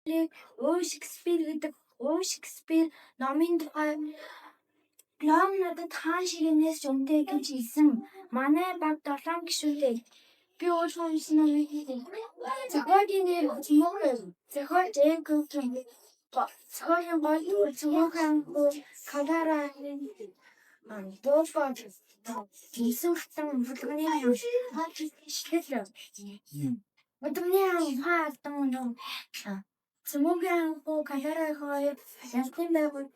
Уй Шекспир гэдэг. Уй Шекспир номын тухай "Ном надад хаан ширээнээс ч үнэтэй" гэж хэлсэн. Манай баг долоон гишүүнтэй. Би өөрөө уншсан номыг зохиолын нэр Цөмөөхөн. Зохиолч Э. Кюльтон. Зохиолын гол дүр Цөмөөхөн Клара Бөфорт. Тэсэн хатан Бүлгэний Ишлэл. Удамны хаан ухаан алдан ном. Цөмөөхөн Клара хоёр ялалтын байгуй.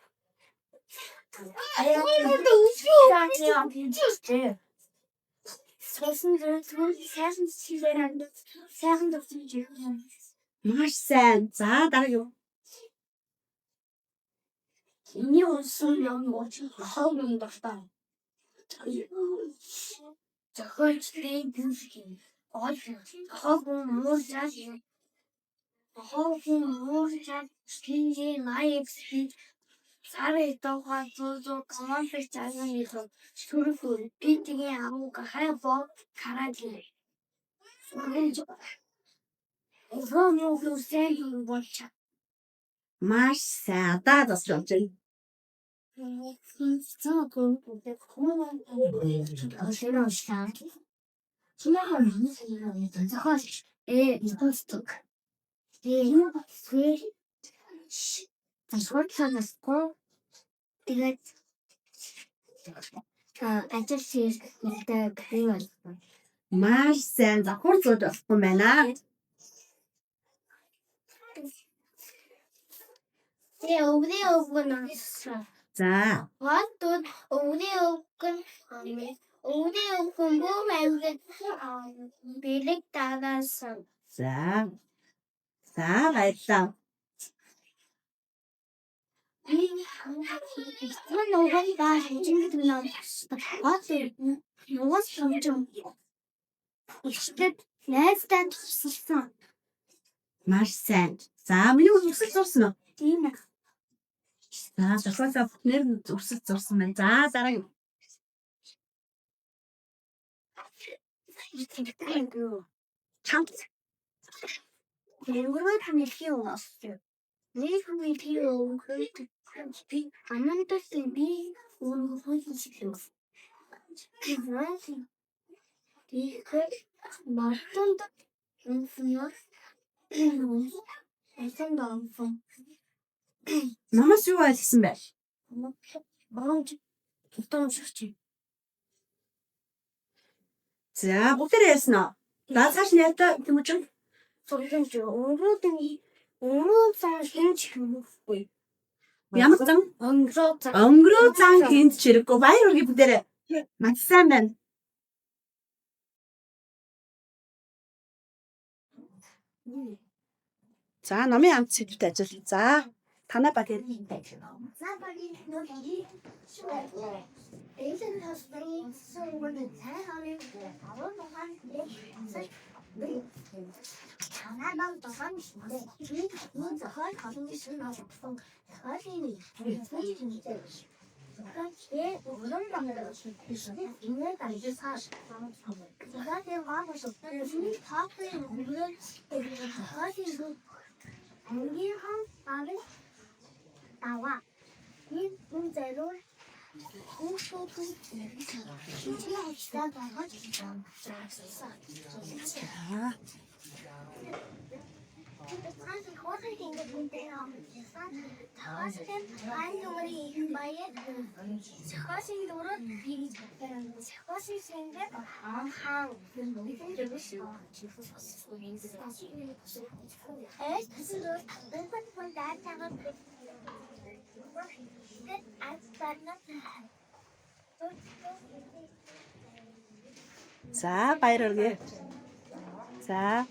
Суусан зүйл сайхан сэтгэлээр амьдарч сайхан төгсөж ирнэ. Маш сайн. За, дараагийн юу? Миний уншсан ном хог юм дуртай. Зохиолч Лээ Гүнсгий. Гол хог муур жал хог муур жал Шинжээ 80 Сар хэтуухай зүү зүү командыг жагсан их сүрэг Питерийн агуу гахай боо караги. Өвөө сайн болж чад. Маш сайн. Одоо засч болж байна. Зохиолч Э. Толстой. Тэгээд ажил хийхдээ бий болсон. Маш сайн. Завхар зууж болохгүй юм байна. Тэгээ өвгөний өвгөн уншсан. За. Гол дүр өвгөний өвгөн өвгөний өвгөн бүүн аймагт бэлэг дараасан. За. За, баярлалаа. Эцэг нь уган ба хажин гэдэг ном уншсан. Гол дүр нугас шунжин ихтэй найздаа тусалсан. Маш сайн. За, миний өрсөл зурсан уу? Тийм ээ. За, зохиолоо бүтнээр нь өрсөл зурсан байна. За, дараагийн. Чамд Өнгөрөөд мэлхийн ус. Нэг мэлхийн өнгөд би амандас би өргөх хэлв. Тэгэхээр мартанд үнфнөр эсэн донфон. Намаас юу айлгсан бэ? Боромж тутамшигч. За, бүгдээрээ ярьсан уу? За, цааш нь ярьдаа Тэмүүжин. Сургамж өнгөрөөд өнгөрөө зан хинч хэрэггүй. Ямар зан? Өнгөрөө зан. Өнгөрөө зан хинт ч хэрэггүй. Баяр хүргэе бүгдээрээ. Маш сайн байна. За, номын хамт сэдвт ажил. За, танай баг ярь. Ангийнхан багт даваа. Энэ хүн зариу хүүхдүүдийн хичээлийн ажлаа гаргаж заасан. За, баяр хүргэе. За.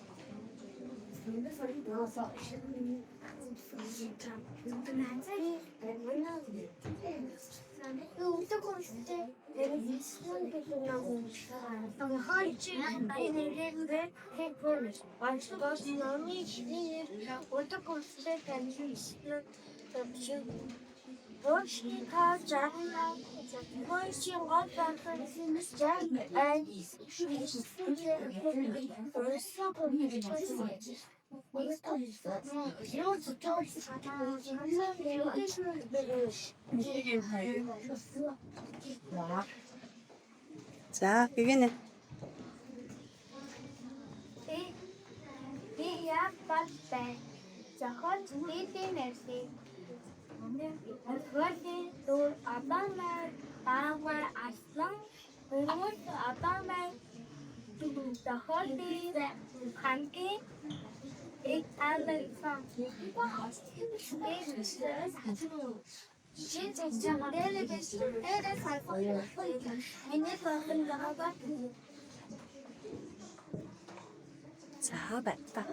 Өөрийн таа 68, өөрийн гол банкны За, гэгэнэ. Би яг бол бай. Зохиолч Дидийн нэрлэе. Зохиолын дүр Адамай Даавар Арслан Өргөл Адамай зохиолын хамгийн их таалагдсан. Миний бахан За, баярлалаа.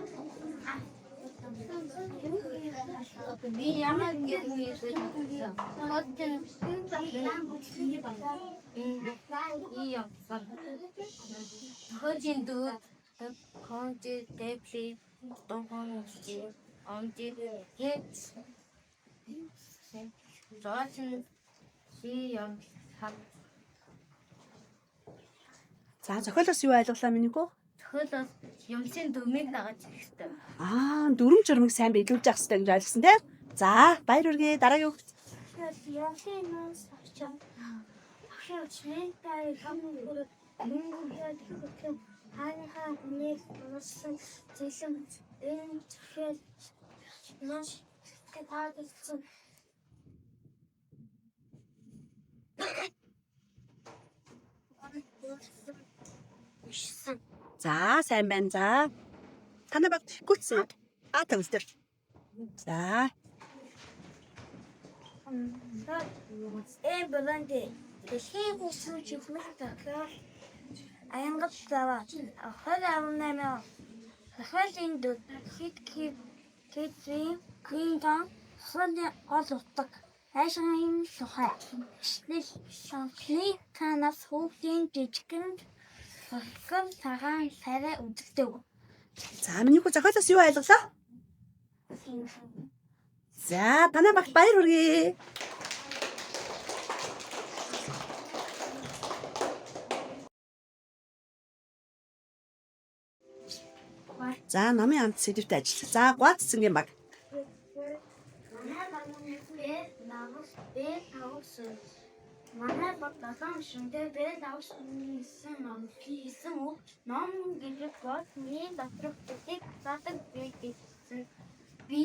Би ямар Хожин дүү конжи дэпли донхонжи онжи хэд зоочин си юм хам. За, зохиолоос юу ойлголоо миний хүү? Зохиолоос юмсын дүрмийг дагаж хэрэгтэй. Аа, дүрм журмыг сайн биелүүлж явах хэрэгтэй гэж ойлгосон тийм. За, баяр хүргэе. Дараагийн хүүхэд. За, сайн байна. За. Танай баг гүйтсэн үү? А төгсдөр. За, Э болонде дэлхийн хүсвч хэмээх зохиол аянгат заваа 28 зохиолын дүр хит хит хэдийн Клинтон зохиолын гол утга айшин тухай ишлэл шонхны танаас хүүхдийн жижигхэн зохиол цагаан царай үзэгдэв. За, миний хүү зохиолоос юу ойлголоо? За, танай багт баяр хүргэе. За, номын хамт сэдвтэй ажиллах. За, гуац цэнгийн баг. Манай баг Б давс Б тавс манай баг долоон шөнөдөө Б давс хийсэн ном хийсэн үг ном гэдэг бол миний доторх зүйлийг асаадаг би гэсэн би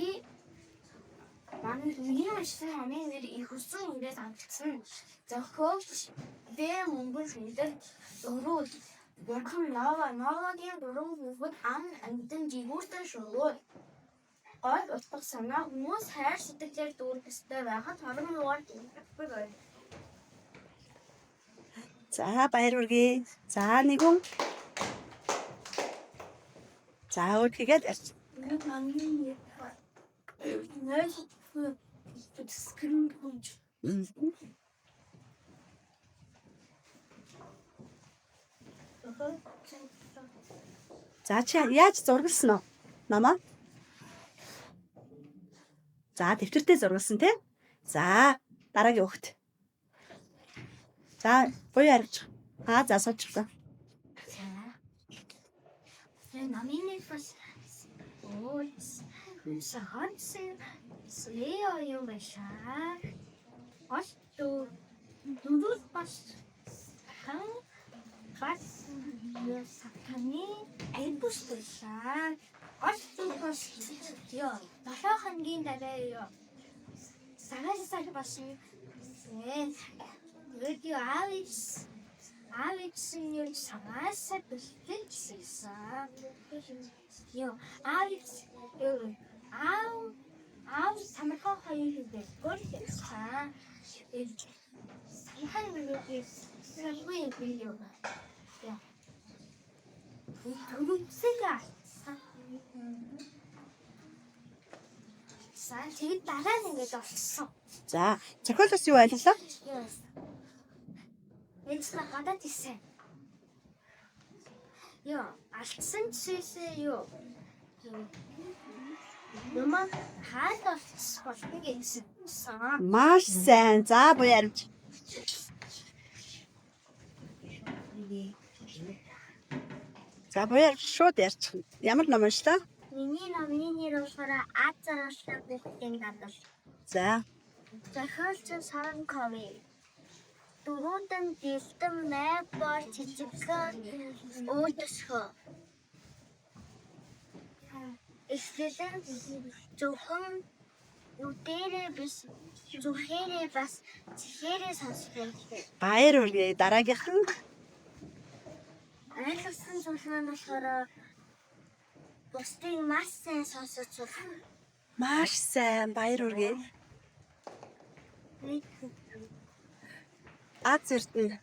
манай миний уншсан номын нэр их хүссэн үгээс авчихсан зохиолч Б мөнгөн шүндэг өрөөл Бурхан Нова Новагийн дөрвөн хүүхэд ам амьтан жигүүртэн шувуу. Гол утга санаа хүмүүс хайр сэтгэлээр дүүрэх ёстой байхад хорон муугаар дүүрэхгүй байв. За, баяр хүргэе. За, нэгүн. За, өөр хийгээд ярьж. За, чи яаж зургалсан уу? Номоо? За, дэвтэртээ зургалсан тий? За, дараагийн хүүхэд. За, буян харивч. Аа, за суучихлаа. Намын нэр бас оо сахансан слео юм байшаа. Гол дүү дөрөв бас хан бас сатаны альбус байсан. Гол дүү бас ёо долоо хоногийн дараа ёо сагаас бас Тэгээд юу аавч нь юу сагаасаа бэлтгэж ирсэн. Юу аавч юу аав аав самархан хоёр хийдэг. Гол сан. Самархан юу самархан юу яа. Төрөмсөг алсан. Сан тэгээд дараа нь ингэж олсон. За, зохиолоос юу ойлголоо? Энэ ч гадаад ирсэн. Йоо, алдсан жишээсээ юу? Юм хаалт болно гэсэн. Маш сайн. За буян аримч. За буян аримч шууд ярьчих. Ямар ном уншлаа? Миний номны нэр болохоор Аз жаргалтай хүүхдийн дадал. За. Зохиолч Саран Кови. Дөрүүдэн дэлтэн май бор цэцэглэн өөдөсгөө. Эхлэл нь зөвхөн нүдэрээ биш зүрхээрээ бас чихээрээ сонсох хэрэгтэй. Баяр хүргэе. Дараагийнх нь Ойлгосон зүйл нь болохоор бусдыг маш сайн сонсож сурах. маш сайн. Баяр хүргэе. Аз Эрдэнэ.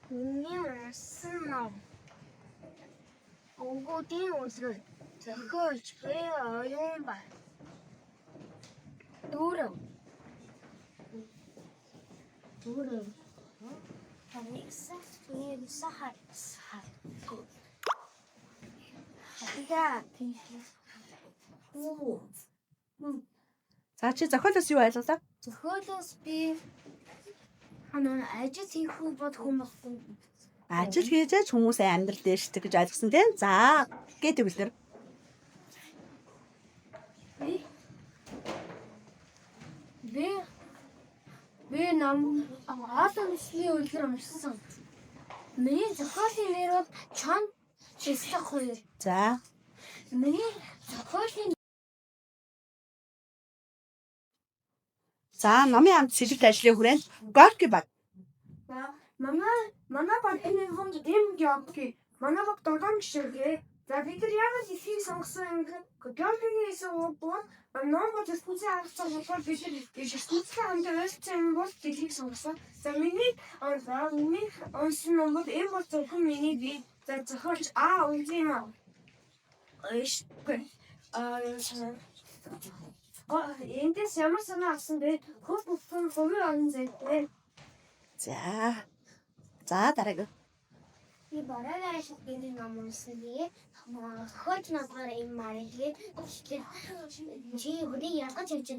Миний уншсан ном. Өвгүүдийн үлгэр зохиолч Б. Оюунбат. Дүүрэн. Дүүрэн. Танигсан нэгсэн хар. Хатига. Үү. За чи зохиолоос юу ойлголоо? Зохиолоос би ханаа ажил хийх үү бод хүмүүс Ажил хийж аж хүмүүс амьдрал дээшдэг гэж ойлгосон тийм. За гээ төгөлдөр. Би би ном олон мэсний үлгэр уншсан. Миний зохиолын нэр бол Чон Числэг хоёр. За. Миний зохиолын За номын хамт сэжигт ажлын хүрээнд Горки баг. Манай баг энэ хүнд дэм Георги. Манай баг долоон жишээгээ. За бид нар яагаад ихийг сонгосон юм бэ? Георгигийн хэлсэн үг бол ном бол ертөнцийн харагдсан болохоор бид нар ертөнцийн хамт ойлцсон юм бол дэлхийг сонгосон. За миний миний уншсан ном бол энэ бол зөвхөн миний бие. За зохиолч А үнэн юм аа. Эшгүй. Аа эндээс ямар санаа авсан бэ? Хөв бүхэн хувийн орон зайтай. За. За дараагийн. Би бараг ажил гэдэг ном уншсан. Тэгээ хөөж надгаар юм мараа. Тэгээд чи хүнийг ялгаж явж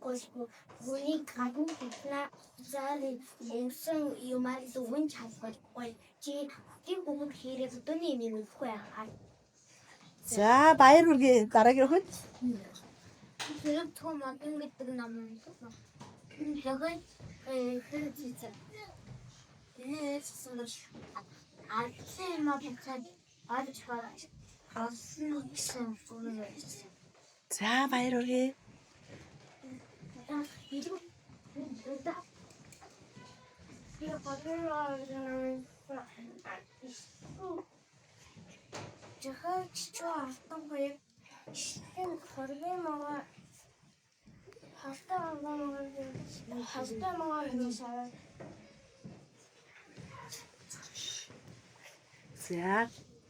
болохгүй хүнийг гадна хэлнэ. Заал юмсан юмар дүгэн чадахгүй. Чи хотын бүхэн хэрэг өдөөний юм өгөхгүй яхаа. За баяр хүргэе. Дараагийн хүн. Хэрэг том модон гэдэг ном уншсан. Тэгээд тэр зүйцэн. Энэ алсан юм буцаад олж харж олсон гэсэн үг. За баяр хүргэе. Жохооч чуу алтан хоёр шин хорвын могоо холтой могоо холтой могоо гэж аваад За.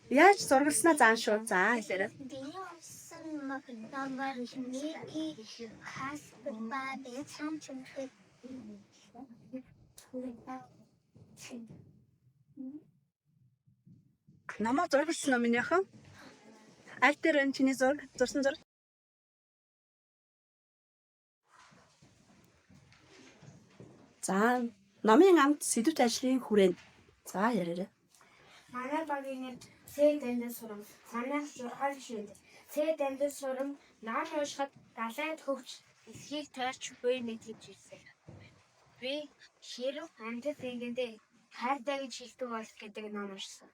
Яаж зургалснаа заан шүү. За хэлээрэй. Миний уншсан номоор Мики Каспер ба Бэцам чимхэг. Номоо зургалсан ном минийхэн. Аль дээр энэ чиний зураг зурсан зураг? За номын амт сэдвт ажлын хүрээнд. За яриарай. Манай багийн нэр Сэг дамжин сурам. Манай журхал шүнд. Сэг дамжин сурам ном уншихад далайн төвч дэлхийг тойрч буй нэг гэж хэлсэн. Би хэрэг амьтад ингэндээ хайртай гэж хэлдэг бол гэдэг ном уншсан.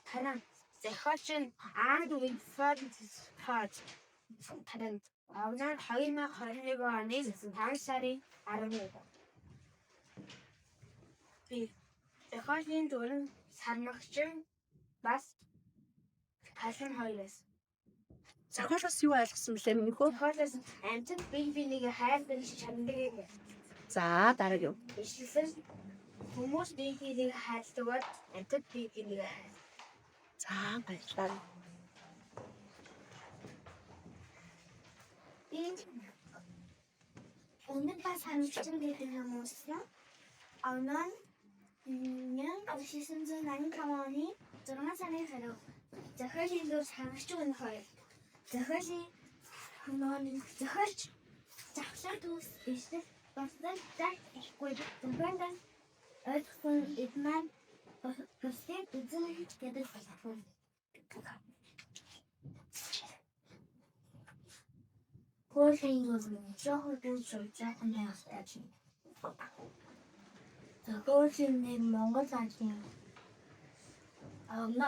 Харин зохиолч нь Анд Винфорд Тод. Харин овноор 2021 оны 5 сарын 11. Би зохиолын дүрэн сармагчин бас талан хоёр байсан. Зохиолоос юу ойлгосон бэлээ минийхөө? Зохиолоос амьтад бие биенийг хайрлаж чаддаг. За дараагийн. Ишлэлэн хүмүүс бие биенийг хайрладаг бол амьтад бие биенийг хайрладаг. За баярлалаа. Би өмнө бас хамжин гэдэг юм уусна. Онон 1985 оны 6 сарын 20. Зохиолын дүр саргач үнэ хоёр. Зохиолын нөгөө зохиолч завхлаа төгс ишлэл бослол зах ихгүй. Зохиолоос ойлгосон эд маань бусдыг үзэн гэдэг болох. Хуулийн жоохон дүүж жоохон яастай. Зохиолын нэр Монгол Азийн Авна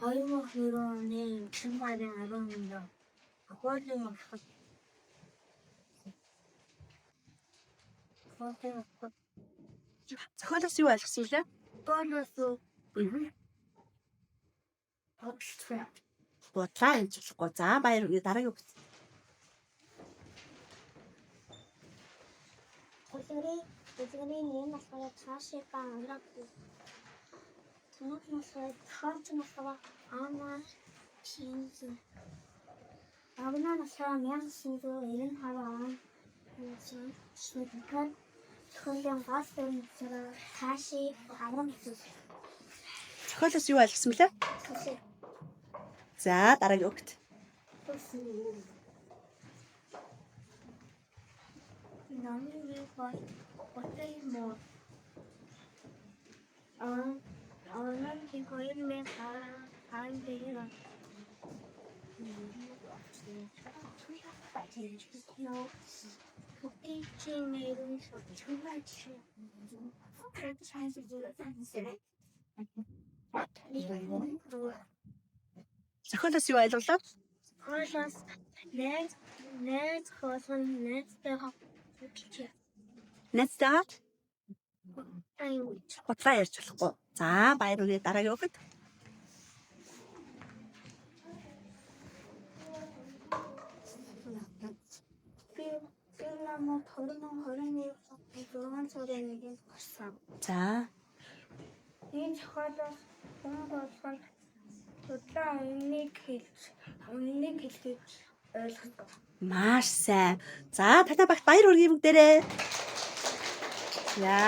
2002 оны 9 сарын 11-нд зохиолын болоход зохиолын болоход Зохиолоос юу ойлгосон блэ? боолоос Аа. бодлоо. Бодлаа хэлж болохгүй. За баяр хүргэе. Дараагийн хүүхэд. Үлгэрийн үлгэрийн нэг нь болохоор цаашаа авраг. Түнх нь болохоор зохиолч нь болохоор Ана Шинзү. Авна нь болохоор 1992 он шүлгэн зохиолын гол дүр нь болохоор Тааши авраг гэсэн. Зохиолоос юу ойлгосон блэ? За дараагийн хүүхэд. Номын би бол ботой юм уу? Аа, онон би 2012 он. Зохиолоос юу ойлголоо? Хоолоос найз найз хоолой найзтайгаа хөдөлж Найзтайгаа аюу. худлаа ярьж болохгүй. За баяр хүргэе. Дараагийн хүүхэд. Би би намайг 2021 6 сарын 1-нд гарсан. За Энэ зохиолоос хүн болгон судлаа үннийг хэлж, үннийг хэлхийг ойлгодог. маш сайн. За танай багт баяр хүргэе бүгдээрээ. За.